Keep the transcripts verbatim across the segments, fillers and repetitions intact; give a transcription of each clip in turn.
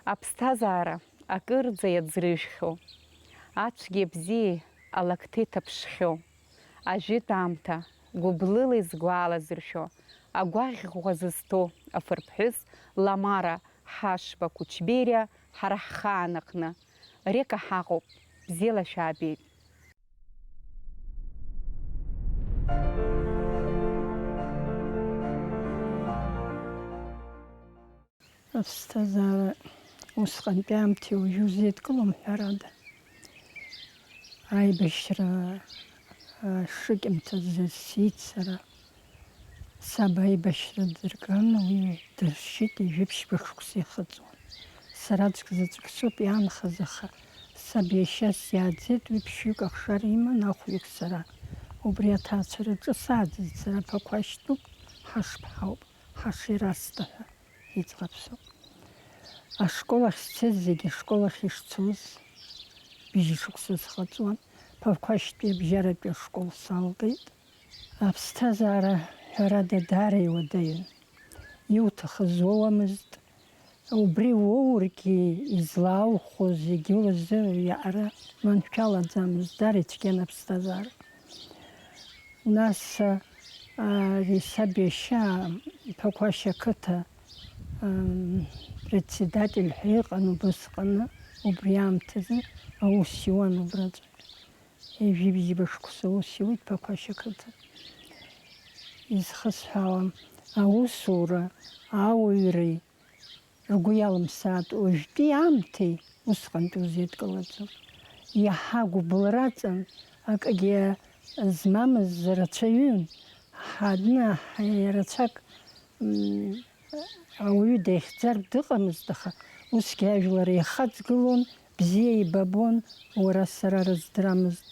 Аԥсҭазаара акырӡа иаӡрыжәхьоу, ацәгьеи абзиеи алакҭа иҭаԥшхьоу, ажәытә аамҭа гәыблыла изгәалазыршәо, агәаӷь ӷәӷәа зызҭоу афырԥҳәыс Ламара Ҳашба Кучбериа ҳара ҳхаан аҟны, Река ҳаҟоуп, бзиала шәаабеит! Аԥсҭазаара усҟантәи аамҭеи уажәы узеидкылом, ҳәарада. Аибашьра, а, шыкьымҭаз сиит сара. Саб аибашьра дырган, уи дыршьит, ҩажәи ԥшьба шықәса ихыҵуан. Сара аӡәк заҵәык соуп иаанхаз, аха саб иашьа сиааӡеит, уи ԥшьҩык ахшара иман, ахәҩык сара. Убри аҭаацәараҿы сааӡеит, сара Ԥақәашьтәуп, Ҳашԥҳауп, Ҳашерасҭа ҳәа иӡӷаб соуп. Ашкол ахь сцеит, зегьы ашкол ахь ишцоз бжьшықәса схыҵуан. Ԥақәашьтәи абжьаратәи ашкол салгеит. Аԥсҭазаара, ҳәарада, даара иуадаҩын. Иуҭахыз уоуамызт. Убри уоургьы, излааухәо зегьы уазыҩ-, ара маншәалаӡамызт, даара ицәгьан аԥсҭазаара. Нас, а, ари саб иашьа Ԥақәашь ақыҭа, ам, председатель ҳәа иҟан убысҟаны, убри аамҭазы аус иуан убраҵәҟьа. Ҩажәи бжьба шықәса аус иуит Ԥақәашь ақыҭа. Изхысҳәаауам, аусура, ауаҩреи ргәы иалымсаат, уажәтәи аамҭеи усҟантәи узеидкылаӡом. Иаҳа гәыблра аҵан, акгьы змамыз рацәаҩын, ҳадны ҳаи-, рацәак, м, ауаҩы деихьӡартә дыҟамызт, аха усгьы ажәлар еихаҵгылон, бзиа еибабон, уара сара рыздырамызт.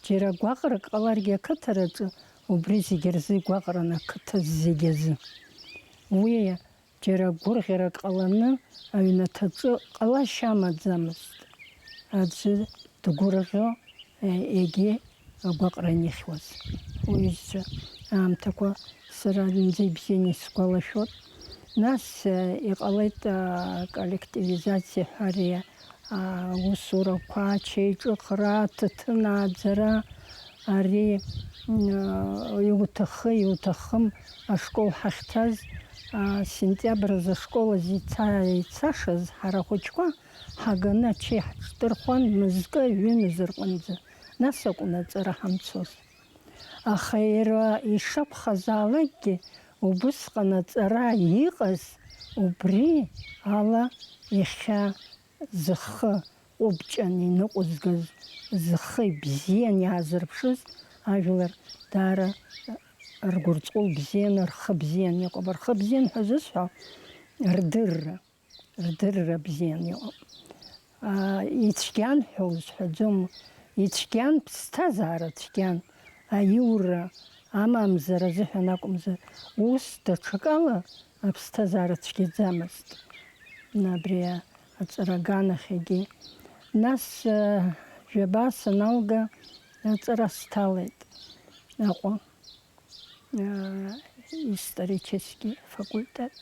Џьара гәаҟрак ҟаларгьы ақыҭараҿы, убри зегьы рзы игәаҟран ақыҭа зегьы азы. Уи џьара гәырӷьарак ҟаланы аҩнаҭаҿы ҟалашьа амаӡамызт. Аӡәы дгәырӷьо, егьи агәаҟра анихьуаз. Уҩызцәа аамҭақәа сара зынӡа ибзианы исгәалашәоит. Нас, э, иҟалеит, а, коллективизациа ҳәа ари, а, аусурақәа, ачеиҿыхра, аҭаҭын ааӡара, ари, м, а, иуҭахы, иуҭахым, ашкол ҳахьҭаз, а, сентиабр азы ашкол азы ица-, ицашаз ҳара ахәыҷқәа ҳаганы ачеи ҳҿдырхуан мызкы, ҩымз рҟынӡа, нас акәын аҵара ҳамцоз. Аха иара ишакәхазаалакгьы, убысҟан аҵара иҟаз убри ала иахьа зхы ҟәыбҷан иныҟәызгаз, зхы ибзиан иаазырԥшыз ажәлар даара ргәырҵҟәыл бзианы, рхы бзианы иҟоуп. Рхы бзиан ҳәа зысҳәо, рдырра, рдырра бзианы иҟоуп. Аа, ицәгьан ҳәа узҳәаӡом, ицәгьан, ԥсҭазаара цәгьан, аиура, амамзар азыҳәан акәымзар, ус даҽакала аԥсҭазаара цәгьаӡамызт абри аҵара аганахьгьы. Нас, э, жәаба саналга, аҵара сҭалеит Аҟәа, э, исторический факультет.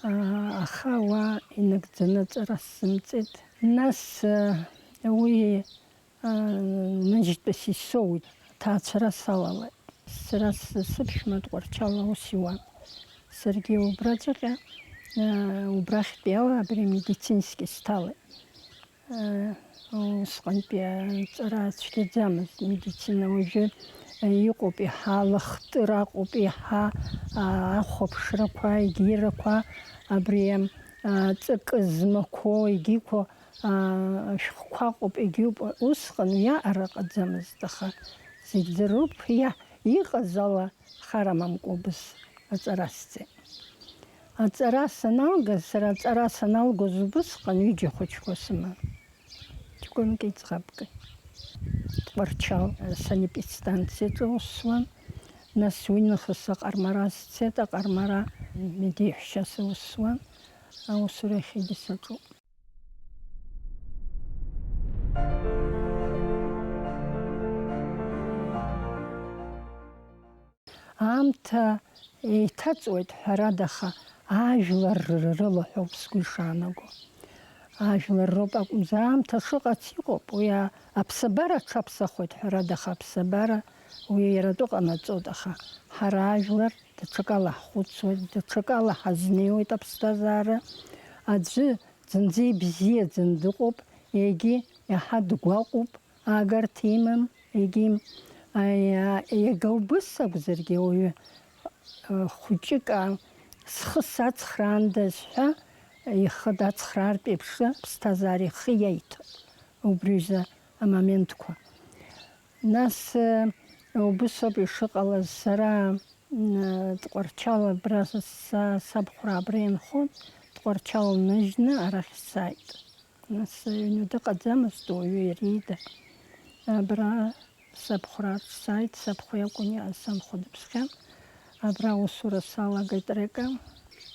А, аха уа инагӡаны аҵара сзымҵеит. Нас, э, уи Ныжьтәыс исоуит, аҭаацәара салалеит. Сара сыԥшәма Тҟәарчал аус иуан. Саргьы убраҵәҟьа, убрахьтәи ала абри амедицински сҭалеит. Усҟантәи аҵара цәгьаӡамызт, медицина уажәы иҟоуп иаҳа, лахтыр аҟоуп иаҳа, ахәаԥшрақәа, егьирақәа, абри аҵакы змақәоу, егьиқәа, аа, ашәҟәқәа ыҟоуп, егьиуп, усҟан уиаҟара ыҟаӡамызт, аха зегь дыруп, иа-, иҟаз ала хара мамоу убыс аҵара сҵеит. Аҵара саналга, сара аҵара саналгоз убысҟан ҩыџьа хәыҷқәа сыман. Ҷкәынки ӡӷабки. Тҟәарчал санепидстанциаҿы усуан, нас уи нахыс Аҟармара сцеит, Аҟармара медеиҳәшьа сусуан, аусура иахьагьы саҿуп. Аамҭа еиҭаҵуеит, ҳәарада, аха ажәлар рыла ҳәоуп сгәы ишаанаго. Ажәлар роуп акәымзар, аамҭа шыҟац иҟоуп, уи а-, аԥсабара аҽаԥсахуеит, ҳәарада, аха аԥсабара уи иара атәы ҟанаҵоит, аха ҳара ажәлар даҽакала ҳхәыцуеит, даҽакала ҳазнеиуеит аԥсҭазаара. Аӡәы зынӡа ибзиаӡаны дыҟоуп, егьи иаҳа дгәаҟуп, аагарҭа имам, егьи, аиа, иага убыс акәзаргьы, ауаҩы, а, хәыҷык, а, схы сацхраандаз ҳәа, ихы дацхраартә еиԥш, аԥсҭазаара ихы иаиҭон убри азы амоментқәа. Нас, э, убыс ауп ишыҟалаз, сара, м, Тҟәарчал абра са, сабхәра абра инхон, Тҟәарчал ныжьны арахь сааит. Нас аҩны дыҟаӡамызт уаҩы, иара ида. Абра сабхәраҿ сааит, сабхәа иакәын иаасанхо дыԥсхьан. Абра аусура салагеит Река.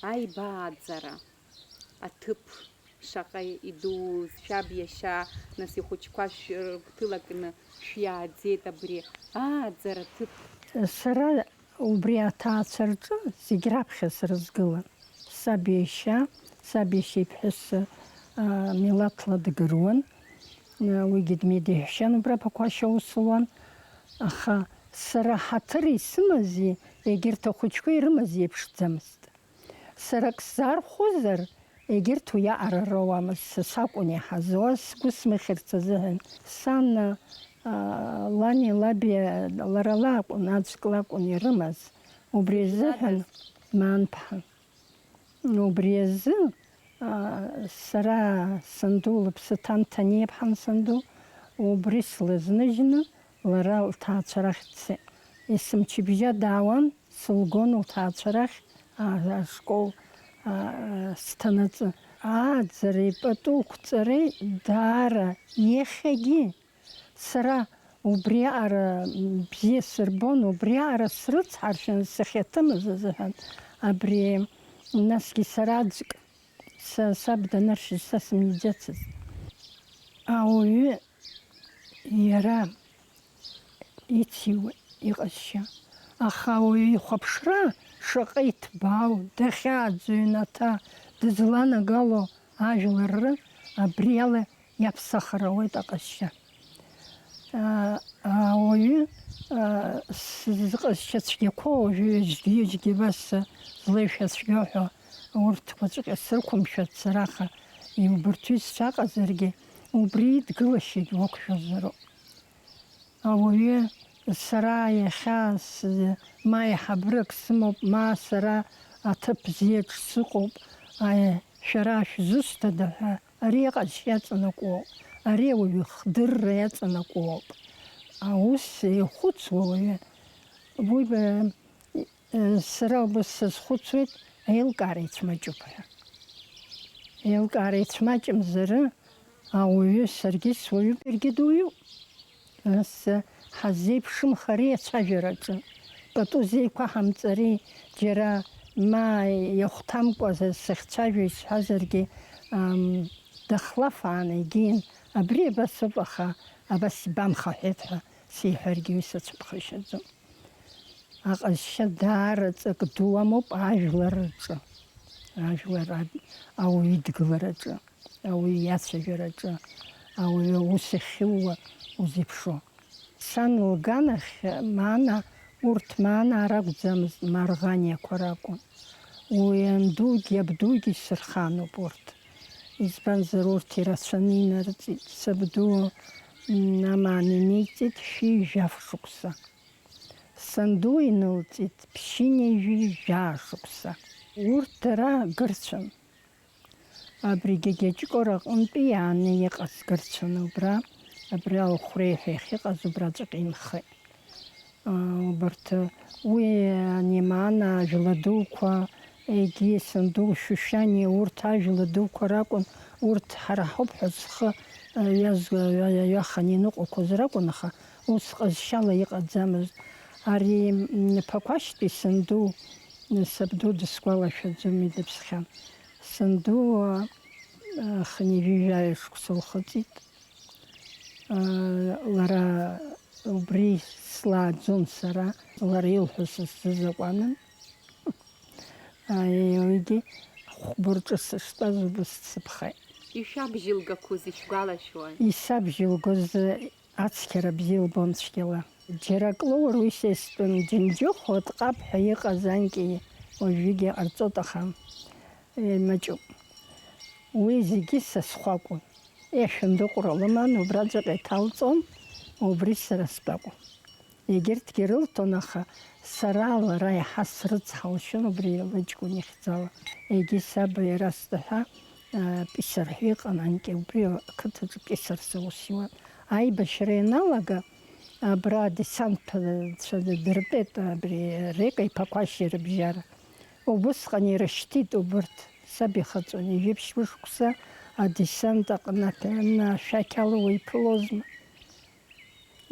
Аибааӡара аҭыԥ шаҟа идууз, шәаб иашьа, нас ихәыҷқәа шә-, рыгәҭылакны шәиааӡеит абри ааӡара аҭыԥ. Сара убри аҭаацәа рҿы зегь раԥхьа срызгылан. Саб иашьа, саб иашьа иԥҳәыс, а, милаҭла дгыруан. А, уигьы Дмиди иаҳәшьан, убра Ԥақәашь аус луан. Аха сара ҳаҭыр исымази, егьырҭ ахәыҷқәа ирымази еиԥшӡамызт. Сара ак сзаархәозар, егьырҭ уи аҟара роуамызт, са сакәын иаҳазуаз, сгәы смыхьырц азыҳәан. Сан, а, лани лаби лара лакәын, аӡәк лакәын ирымаз. Убри азыҳәан, Маанԥҳа. Убри азы, а, сара санду лыԥсы ҭан, Ҭаниаԥҳан санду, убри слызныжьны, лара лҭаацәа рахь дцеит. Есымчыбжьа даауан, сылгон лҭаацәа рахь, а, ашкол, а, сҭанаҵы. Ааӡареи пату қәҵареи даара иахьагьы сара убриаҟара бзиа сырбон, убриаҟара срыцҳаршьон сахьаҭымыз азыҳәан. Абри насгьы сара аӡәк, са саб даныршьыз, са сымиӡацызт. Ауаҩы иара ициуеит иҟазшьа. Аха ауаҩы ихәаԥшра шаҟа иҭбаау, дахьааӡо иҩнаҭа дызланагало ажәлар ры, абриала иаԥсахыр ауеит аҟазшьа. Аа, ауаҩы, аа, сызҟазшьа цәгьақәоу уажәы ҩажәгьы-ҩажәгьы абас злеишәа цәгьоу ҳәа урҭқәаҵәҟьа срықәымшәацзар, аха иубырҭ ҩызцәа аҟазаргьы, убри идгылашьагь уақәшәозароуп. Ауаҩы, сара иахьа с-, ма еиҳабырак сымоуп, ма сара аҭыԥ бзиаҿ сыҟоуп, аи, шәара шәзусҭада ҳәа, ари иҟазшьа иаҵанакуоуп, ари ауаҩы ихдырра иаҵанакуоуп. Аус ихәыцуа уаҩы, уи, э, сара убас сазхәыцуеит, аилкаара ицәмаҷуп ҳәа. Аилкаара ицәмаҷымзар, ауаҩы, саргьы суаҩуп, иаргьы дуаҩуп. Нас ҳаззеиԥшымхари ацәажәараҿы? Пату зеиқәаҳамҵари, џьара ма иахәҭамкәа сахьцәажәо исҳәазаргьы, ам, дахлафаан егьин, абри абас ауп, аха абас ибамхаҳәеит ҳәа сиҳәаргьы уи сацәыԥхашьаӡом. Аҟазшьа даара ҵак ду амоуп ажәлар рҿы, ажәлар ад-, ауаҩы идгылараҿы, ауаҩы иацәажәараҿы, ауаҩы аус ахьиуа узеиԥшу. Сан лганахь маана, урҭ маанаа ракәӡамызт, марӷаниақәа ракәын. Уи андугьы абдугьы исырханоуп урҭ. Избанзар, урҭ ирацәаны инарҵеит. Сабду, м, амаан иниҵеит шәи жәаф шықәса. Санду инылҵит ԥшьынҩажәи жәаа шықәса. Урҭ дара гырцәан. Абри Гьегьаҷкәыр аҟынтәи иааны иҟаз гырцәан убра, абри Алхәреи ҳәа иахьыҟаз убраҵәҟьа инхеит. Аа, убарҭ, уи ани маана ажәла дуқәа, егьи санду Шәышәани, урҭ ажәла дуқәа ракәын, урҭ ҳара ҳауп ҳәа зхы, а, иаз-, ҩа-, ҩа-, ҩаханы иныҟәақәоз ракәын, аха ус ҟазшьала иҟаӡамызт. Ари, м, Ԥақәашьтәи санду, сабду дысгәалашәаӡом, идыԥсхьан. Санду, а, хынҩажәи жәаҩа шықәса лхыҵит. А, лара убри слааӡон сара, лара илҳәо сызцыз акәанын. Аиеи, уигьы хәба рҿы сыштәаз убыс дсыԥхеит. Ишәабжьылгақәоз ишәгәалашәои? Исабжьылгоз ацқьара бзиа илбон цәгьала. Џьара акы лоур уи са истәын, џьынџьыхәа дҟап ҳәа иҟаз анкьа уажәыгьы ҟарҵоит, аха, э, маҷуп. Уи зегьы са схәы акәын. Ешәындыҟәра лыман, убраҵәҟьа иҭалҵон, убри сара стәы акәын. Егьырҭгьы рылҭон, аха сара лара иаҳа срыцҳалшьон убри лыҷкәын ихьӡала. Егьи саб иара стәы ҳәа, а, писар ҳәа иҟан, анкьа убри ақыҭаҿы писарс аус иуан. Аибашьра ианалага, абра адесантцәа дыртәеит, абри Река иԥа Қәашьа ирыбжьара. Убысҟан ирышьҭит убырҭ, саб ихаҵон, ҩажәи ԥшьба шықәса адесант аҟны ашәақь ала уаҩ иԥылозма.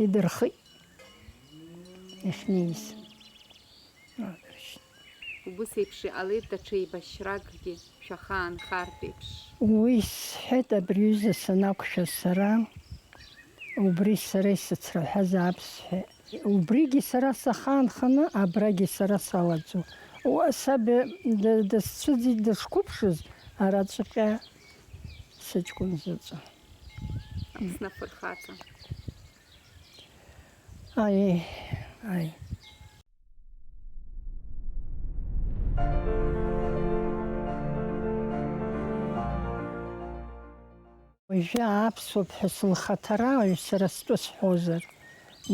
Идырхит иахьнеиз. Убыс еиԥш иҟалеит даҽа еибашьракгьы, шәахаанхартә еиԥш. Уи сҳәеит, абри аҩыза санақәшәа сара, убри сара исыцраҳәазаап сҳәеит. Убригьы сара сахаанханы, абрагьы сара салаӡо. Уа саб д-, дысцәыӡит дышқәыԥшыз, араҵәҟьа сыҷкәын заҵәы. Аԥсны афырхаҵа. Аи, аи. Уажәы аԥсуа ԥҳәыс лхаҭара, уажә сара стәы сҳәозар,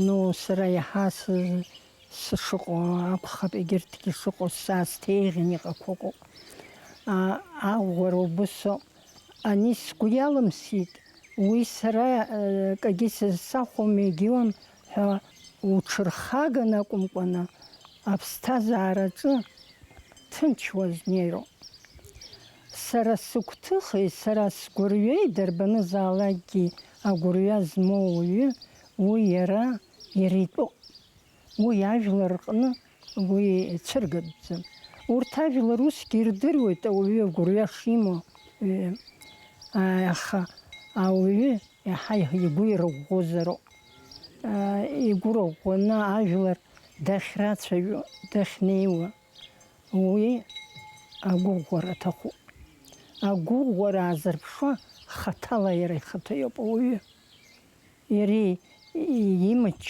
ну, сара иаҳа сы-, сышыҟоу акәхап, егьырҭгьы шыҟоу саасҭеиӷьын иҟақәоуп. А, аӷәӷәара убысоуп. Ани сгәы иалымсит, уи сара, э, акгьы сызсахәом, егьиуам ҳәа уҽырхаган акәымкәаны, аԥсҭазаараҿы ҭынч уазнеироуп. Сара сыгәҭыхеи, сара сгәырҩеи дарбанызаалакгьы агәырҩа змоу ауаҩы, уи иара, иара итәоуп. Уи ажәлар рҟны уи ицәыргатәӡам. Урҭ ажәлар усгьы ирдыруеит ауаҩы агәырҩа шимоу, э, а, аха ауаҩы иаҳа игәы ирыӷәӷәозароуп. А, игәы рыӷәӷәаны ажәлар дахьрацәажәо, дахьнеиуа, уи агәыӷәӷәара аҭахуп. Агәыӷәӷәара аазырԥшуа хаҭала иара ихаҭа иоуп ауаҩы. Иара имч,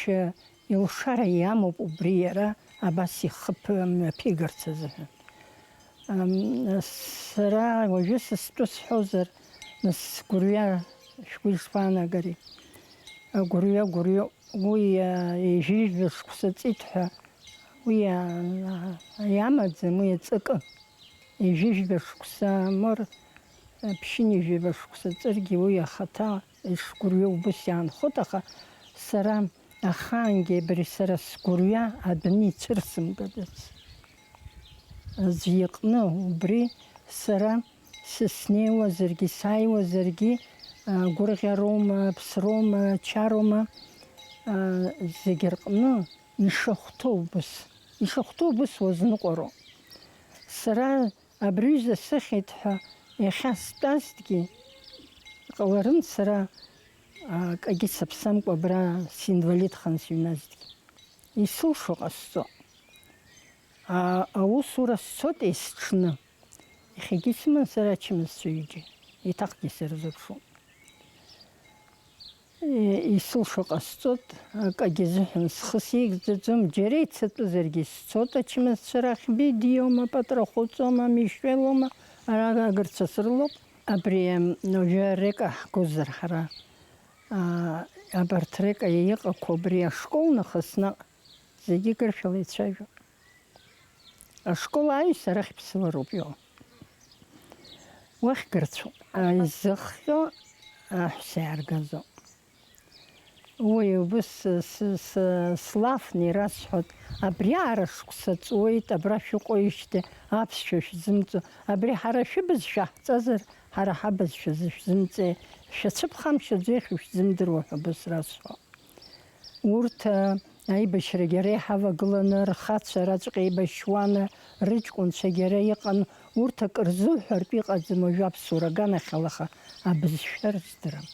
илшара иамоуп убри иара абас ихы ԥы-, мҩаԥигарц азыҳәан. Ам, сара уажәы са стәы сҳәозар, нас сгәырҩа шәгәы ишԥаанагари? Агәырҩа гәырҩоуп. Уи, а, ҩажәижәба шықәса ҵит ҳәа, уи, а, а, иамаӡам, уи аҵакы. Ҩажәижәба шықәса, мор, а, ԥшьынҩажәижәба шықәса ҵыргьы уи ахаҭа ишгәырҩо убыс иаанхоит, аха сара ахаангьы абри сара сгәырҩа адәны ицәырсымгаӡац. Аӡә иҟны убри сара сыснеиуазаргьы, сааиуазаргьы, а, гәырӷьароума, ԥсроума, чароума, а, зегь рҟны ишахәҭоу убыс, ишахәҭоу убыс уазныҟәароуп. Сара абри ҩыза сыхьит ҳәа иахьа стәазҭгьы ҟаларын, сара, а, акгьы саԥсамкәа абра синвалидхан сыҩназҭгьы. Исылшо ҟасҵо. А, аусура сцоит есҽны. Иахьагьы сыман сара ачымазцәа ҩыџьа, еиҭахгьы сырзыԥшуп. Е, исылшо ҟасҵоит, акагьы азыҳәан схы сеигӡаӡом, џьара ицатәызаргьы сцоит ачымазцәа рахь, Бедиоума, Патрахәыҵоума, Мишелоума, ара агырцәа срылоуп. Абри, м, уажәы Река ҳгозар ҳара, а, абарҭ Река иҟақәоу абри ашкол нахыс наҟ зегьы гыршәала ицәажәо. Ашкол аҩс арахь ԥсылароуп иҟоу. Уахь гырцәоуп. Изыхҟьо аҳәса иааргазоуп. Уи убыс с-, с-, слафны ирасҳәоит, абриаара шықәса ҵуеит, абра шәыҟоижьҭеи аԥсшәа шәзымҵо, абри ҳара шәыбызшәа ҳҵазар, ҳара ҳабызшәа зышәзымҵеи, шәацәыԥхамшьаӡои шәышәзымдыруа ҳәа убыс расҳәо. Урҭ, а, аибашьрагьы ара иҳавагыланы, рхацәа раҵәҟьа еибашьуан, рыҷкәынцәагьы ара иҟан, урҭ акы рзуҳәартә иҟаӡам уажәы аԥсуара аганахьала, аха абызшәа рыздырам.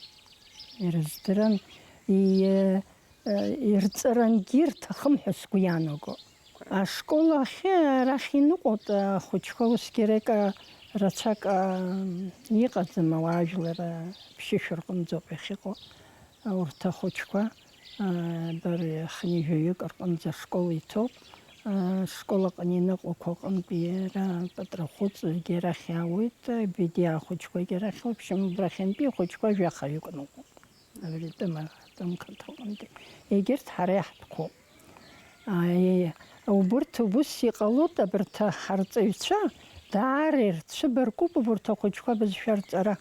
Ирыздырам, и-, э, ирҵарангьы ирҭахым ҳәа сгәы иаанаго. Ашкол ахь арахь иныҟәоит ахәыҷқәа, усгьы Река Рацәак, аа, иҟаӡам, ауаажәлар, аа, ԥшьышә рҟынӡоуп иахьыҟоу, урҭ ахәыҷқәа, аа, дара хынҩажәаҩык рҟынӡа ашкол иҭоуп, аа, ашкол аҟны иныҟәақәо аҟынтәи иара патраҟәыҵ зегьы арахь иаауеит, Бедиа ахәыҷқәагьы арахь, в общем, убрахьынтәи ахәыҷқәа жәахаҩык ныҟәоуп. Абри атәым, атәым қыҭа аҟынтәи. Егьырҭ ҳара иаҳтәқәоуп. Аиеи, убырҭ убыс иҟалоит, абарҭ ҳарҵаҩцәа даара ирцәыбаркуп, убарҭ ахәыҷқәа абызшәа рҵара.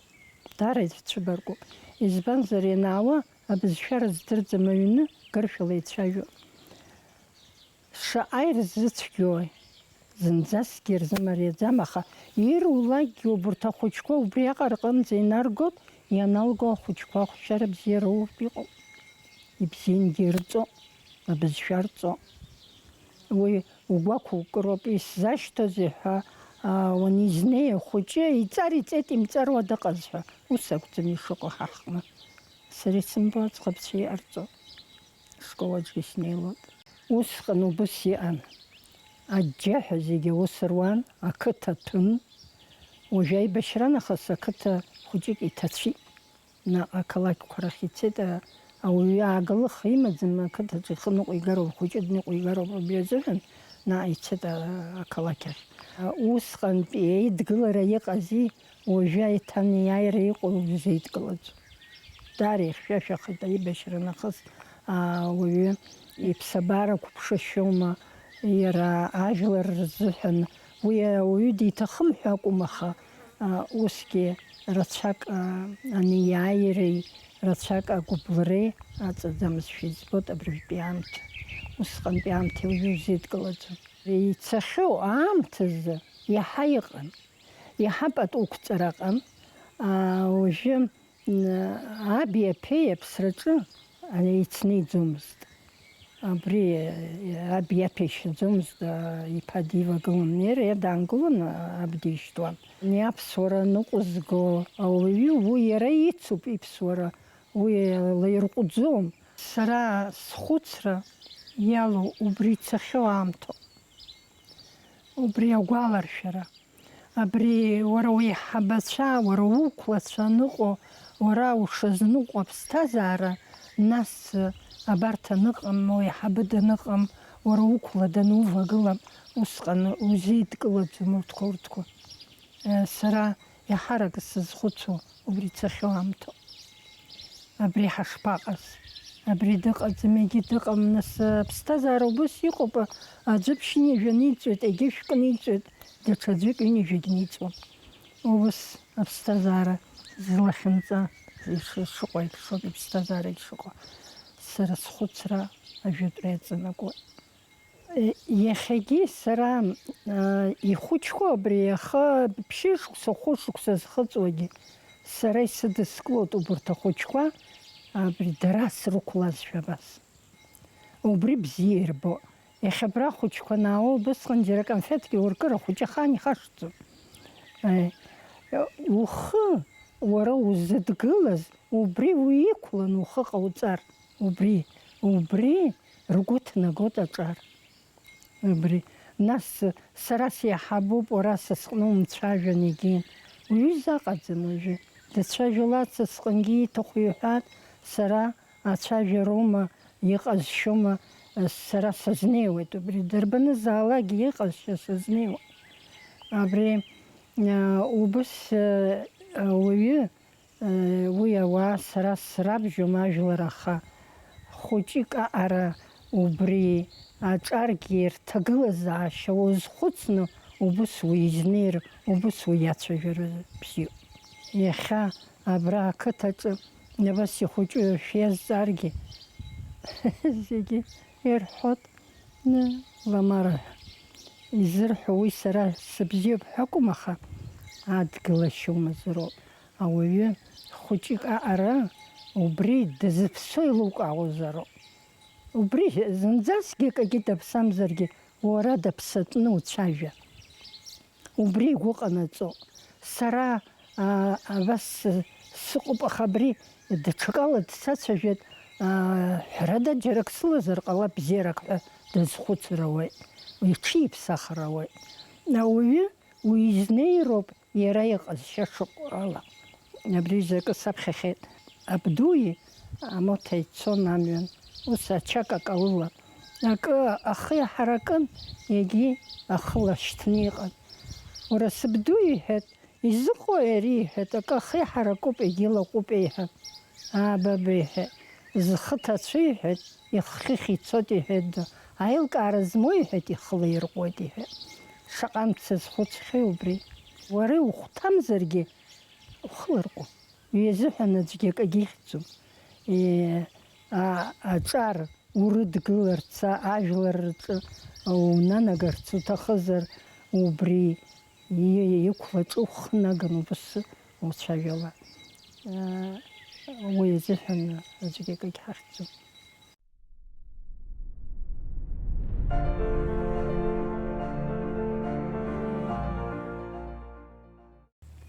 Даара ирцәыбаркуп. Избанзар, ианаауа абызшәа рыздырӡом, аҩны гыршәала ицәажәо. Шаҟа ирзыцәгьои, зынӡаскгьы ирзымариаӡам, аха ирулакгьы убарҭ ахәыҷқәа убриаҟара рҟынӡа инаргоит, ианалго ахәыҷқәа ахәшьара бзиа роуртә иҟоуп. Ибзиангьы ирҵо, абызшәа рҵо. Уи угәақәукыроуп, исзашьҭоузеи ҳәа, аа, уанизнеи ахәыҷы иҵар иҵеит, имҵаруа дыҟаз ҳәа, ус акәӡам ишыҟоу ҳа ҳҟны. Сара исымбо аӡӷабцәа иҟарҵо, школ аҿгьы снеилоит. Усҟан убыс иҟан. Аџьџьаҳәа зегьы аус руан, ақыҭа ҭәын. Уажәы аибашьра нахыс ақыҭа хәыҷык иҭацәит. Наҟ ақалақьқәа рахь ицеит, а-, ауаҩы ааглых имаӡам, ақыҭаҿы ихы ныҟәигароуп, хәыҷы дныҟәигароуп, убри азыҳәан наҟ ицеит, а-, ақалақь ахь. А, усҟантәи аидгылара иҟази, уажәы аиҭанеиааира иҟоу узеидкылаӡом. Даара ихьшәашәахеит аибашьра нахыс, а, ауаҩы иԥсабара қәыԥшышьоума, иара ажәлар рзыҳәан, уи ауаҩы диҭахым ҳәа акәым, аха, а, усгьы рацәак, а, анеиааиреи, рацәак агәыбылреи аҵаӡамызшәа избоит абыржәтәи аамҭа. Усҟантәи аамҭа уажәы узеидкылаӡом. Ицахьоу аамҭазы иаҳа иҟан, иаҳа пату қәҵара ыҟан, а, уажәы Аби аԥеи аԥсраҿы ицны иӡомызт. Абри, аби иаԥеи шьаӡомызт, иԥа дивагылан, иара даангылон, аб дишьҭуан. Ани аԥсуара ныҟәызго ауаҩы, уи иара ицуп иԥсуара, уи лаирҟәӡом. Сара схәыцра иалоу убри ицахьоу аамҭоуп. Убри агәаларшәара. Абри уара уеиҳабацәа, уара уқәлацәа аныҟоу, уара ушазныҟәо аԥсҭазаара, нас абарҭ аныҟам, уеиҳабы даныҟам, уара уқәла данувагылам, усҟан узеидкылаӡом урҭқәа, урҭқәа. Сара иаҳарак сзызхәыцуа убри ицахьоу аамҭоуп. Абри ҳашԥаҟаз? Абри дыҟаӡам, егьи дыҟам, нас, аԥсҭазаара убыс иҟоуп, аӡәы ԥшьынҩажәа ниҵоит, егьи шәкы ниҵоит, даҽаӡәык ҩынҩажәагь ниҵуам. Убыс аԥсҭазаара злахьынҵа иш-, ишыҟоу еиԥшоуп, иԥсҭазаарагь шыҟоу. Сара схәыцра ажәытәра иаҵанакуеит. Иахьагьы сара, аа, ихәыҷқәоу абри иаха ԥшьышықәса, хәышықәса зхыҵуагьы сара исыдыскылоит убарҭ ахәыҷқәа, абри дара срықәлазшәа абас. Убри бзиа ирбо. Иахьа абра ахәыҷқәа анаауа, убысҟан џьара конфеҭк иуркыр, ахәыҷы ахаан ихашҭӡом. Аи, ухы уара узыдгылаз, убри уиқәлан ухы ҟауҵар. Убри, убри ргәы ҭнагоит аҿар. Убри. Нас сара сеиҳабуп, уара са сҟны умцәажәан егьин. Уҩыза аҟаӡам уажәы. Дацәажәалац, сҟынгьы ииҭаху иҳәан, сара ацәажәароума, иҟазшьоума, сара сызнеиуеит. Убри дырбанызаалакгьы иҟазшьа сызнеиуеит. Абри, а, убыс, а, ауаҩы Уи ауаа сара срабжьом ажәлар, аха хәыҷык аҟара убри аҿаргьы рҭагылазаашьа уазхәыцны убыс уизнеир, убыс уиацәажәар бзиоуп. Иахьа абра ақыҭаҿы абас ихәыҷу шәиазҵааргьы зегьы ирҳәоит. Ламара ҳәа изырҳәо уи сара сыбзиоуп ҳәа акәым, аха адгылашьа умазароуп. Ауаҩы хәыҷык аҟара убри дызыԥсо еилукаауазароуп. Убри зынӡасгьы акагьы даԥсамзаргьы, уара даԥсатәны уцәажәа. Убри игәы ҟанаҵо. Сара, аа, абас сыҟоуп, аха абри даҽакала дсацәажәеит, аа, ҳәарада, џьарак сылазар ҟалап, бзиарак ҳәа дазхәыцыр ауеит, иҽиԥсахыр ауеит. Ауаҩы уизнеироуп Иара иҟазшьа шыҟоу ала, абри изы акы саԥхьахьеит. Абдуи амоҭа ицон амҩан, ус ачак акалыла. Акы ахы иаҳаракын, егьи ахы лашьҭны иҟан. Уара сыбду, иҳәеит, изыҟои ари, иҳәеит, акы ахы иаҳаракуп, егьи лаҟәуп, иҳәан. Аабаба, иҳәеит, зхы ҭацәу, иҳәеит, иххьыхь ицоит, иҳәеит, ду. Аилкаара змоу, иҳәеит, ихы лаирҟәуеит, иҳәеит. Шаҟа мца зхәыцхьоу убри. Уара иухәҭамзаргьы, ухы ларҟәы. Уи азыҳәан аӡәгьы акагьы ихьӡом. Е, а, аҿар урыдгыларц, а, ажәлар рҿы унанагарц уҭахызар, убри и-, иқәлаҿы ухы наган убыс уцәажәала. Э, уи азыҳәан аӡәгьы акагь ҳахьӡом.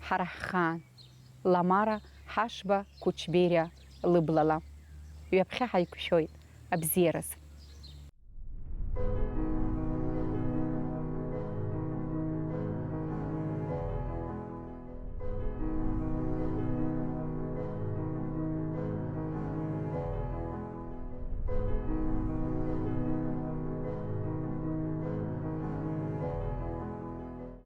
Ҳара ҳхаан, Ламара Ҳашба Кучбериа лыблала. Ҩаԥхьа ҳаиқәшәоит абзиараз.